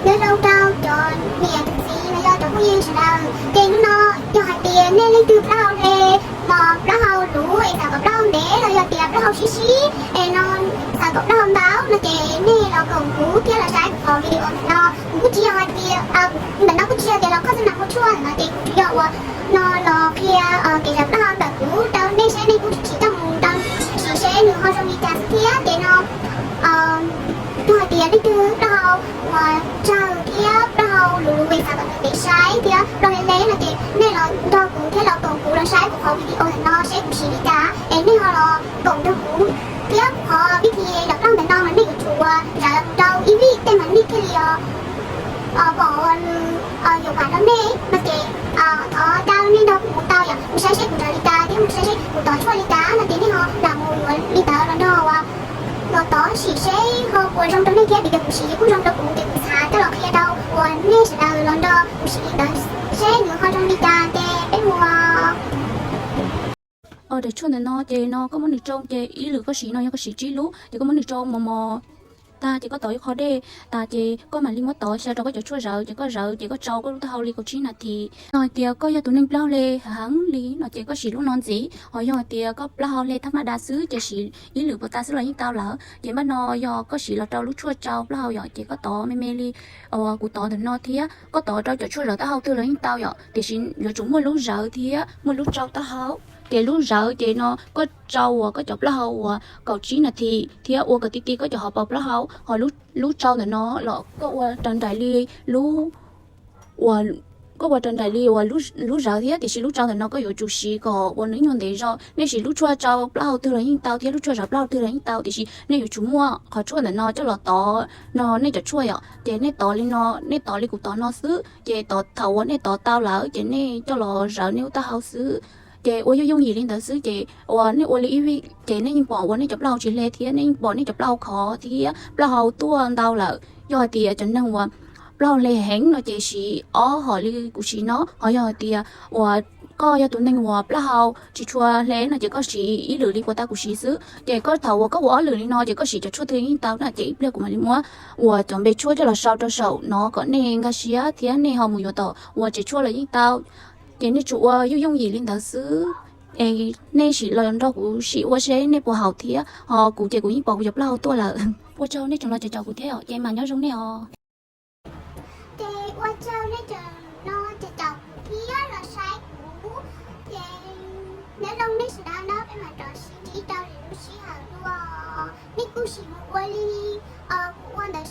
Nyob zoo rau cov niam cov txiv los yog cov phooj ywg sawv daws, ces hnub no yog hais tias nej leej twg plaub hau hle, los plaub hau luv es xav kom plaub hau ntev, los yog tias plaub hau sib sib es no xav kom plaub hau ntau no ces nej los koom kuv thiab los saib kuv qhov video ntawm no. Kuv kuj tsis yog hais tias, ntawm no kuj tsis yog tias los khoj xab nas hu tshuaj no ces kuv tsuas yog ua no los qhia kev zam plaub hau ntawm kuv rau nej saib, nej kuj tsis tau mus rau sim seb nws ho zoo li cas xwb thiab. Ces no yog hais tias leej twg plaub hau uas tsawg thiab plaub hau luv luv es xav kom nws ntev saib thiab plaub hau hle hle no ces nej los nrog kuv thiab los koom kuv los saib kuv qhov video ntawm no seb kuv siv li cas es nej ho los koom nrog kuv thiab. Qhov vib thi zam plaub hau ntawm no mas nej yuav tsum ua zam rau ib vij tej mas nej thiaj li pom ua nws yuav vam rau nej no ces thov caw nej nrog kuv mus tau yom, mus saib seb kuv zam li cas thiab mus saib seb kuv tov tshuaj li cas no ces nej ho lam mus yuav li ntawd los nrog ua los tov sim seb ho puas zoo rau nej thiab, vim tias kuv siv kuj zoo rau kuv ces kuv xav coj los qhia rau uas nej sawv daws los nrog kuv siv li ntawd seb nws ho zoo li cas ces peb mus. Daim tshuaj ntawm no ces no koj muab nws tsau ces ib lwm koj siv no yog koj siv tsib lub ces koj muab nws tsau mos mos tag ces koj tov ib qho dej tas ces koj mam li muab tov xyaw rau koj cov tshuaj zawv ces koj zawv ces koj tsau koj lub taub hau li kaum tsib nas this. Yog hais tias koj yog tus neeg plaub hau hle heev li no ces koj siv lub no ntxiv, ho yog hais tias koj plaub hau hle thaj mab da xwb ces siv ib lwm puas tas xwb los yeej tau lawm. Ces npaj no yog koj siv los rau lub tshuaj tsau plaub hau yom, ces koj tov me me li uas kuv tov ntawm no thiab koj tov rau cov tshuaj zawv taub hau twg los yeej tau yom, tiam sis yuav tsum muaj lub zawv thiab muaj lub tsau taub hau. Ces lub zawv ces no koj tsau uas koj cov plaub hau uas kaum tsib nas this thiab ua kom ti ti koj cov hauv paus plaub hau, ho lub tsau ntawm no los koj ua raws nraim li lub uas koj ua raws nraim li uas lub zawv thiab, tiam sis lub tsau ntawm no koj yuav tsum siv kom ua nws nyuag ntev zog. Nej siv lub tshuaj tsau plaub hau twg los yeej tau thiab lub tshuaj zawv plaub hau twg los yeej tau, tiam sis nej yuav tsum muaj qhov tshuaj ntawm no coj los tov no nej cov tshuaj yom. Ces nej tov li no, nej tov li kuv tov no xwb, ces thaum uas nej tov tau lawm ces nej coj los zawv nej lub taub hau xwb. Ces ua yooj yooj yim li ntawd xwb, ces uas nej ua li ib vij ces nej yeej pom uas nej cov plaub hau tsis hle thiab nej yeej pom nej cov plaub hau khov thiab plaub hau tuaj ntau lawm. Yog hais tias cov neeg uas plaub hau hle heev no ces siv ob hom li kuv siv no, ho yog hais tias uas koj yog tus neeg uas plaub hau tsis tshua hle no ces koj siv ib lwm li puas tas kuv siv xwb. Ces koj thaum uas koj ua ob lwm li no ces koj siv cov tshuaj twg yeej tau na, ces ib pliag kuv mam li muab uas cov npe tshuaj coj los sau rau saum no kom nej nkag siab thiab nej ho mus yuav tom uas tsev tshuaj los yeej tau. Ces nej tsuas ua yooj yooj yim li ntawd xwb. Es nej sim los nrog kuv sim ua seb nej puas haum thiab, ho kuv ces kuv yeej pom kuv cov plaub hau tuaj lawm. Ua tsaug nej tseem los caum kuv thiab os, ces mam nyob zoo nej os. Ces ua tsaug nej tseem los caum kuv thiab los saib kuv. Ces nyob zoo nej sawv daws na, peb mam rov sib ntsib rau lwm lub sij hawm dua. Nej kuj sim mus ua li kuv ua ntawd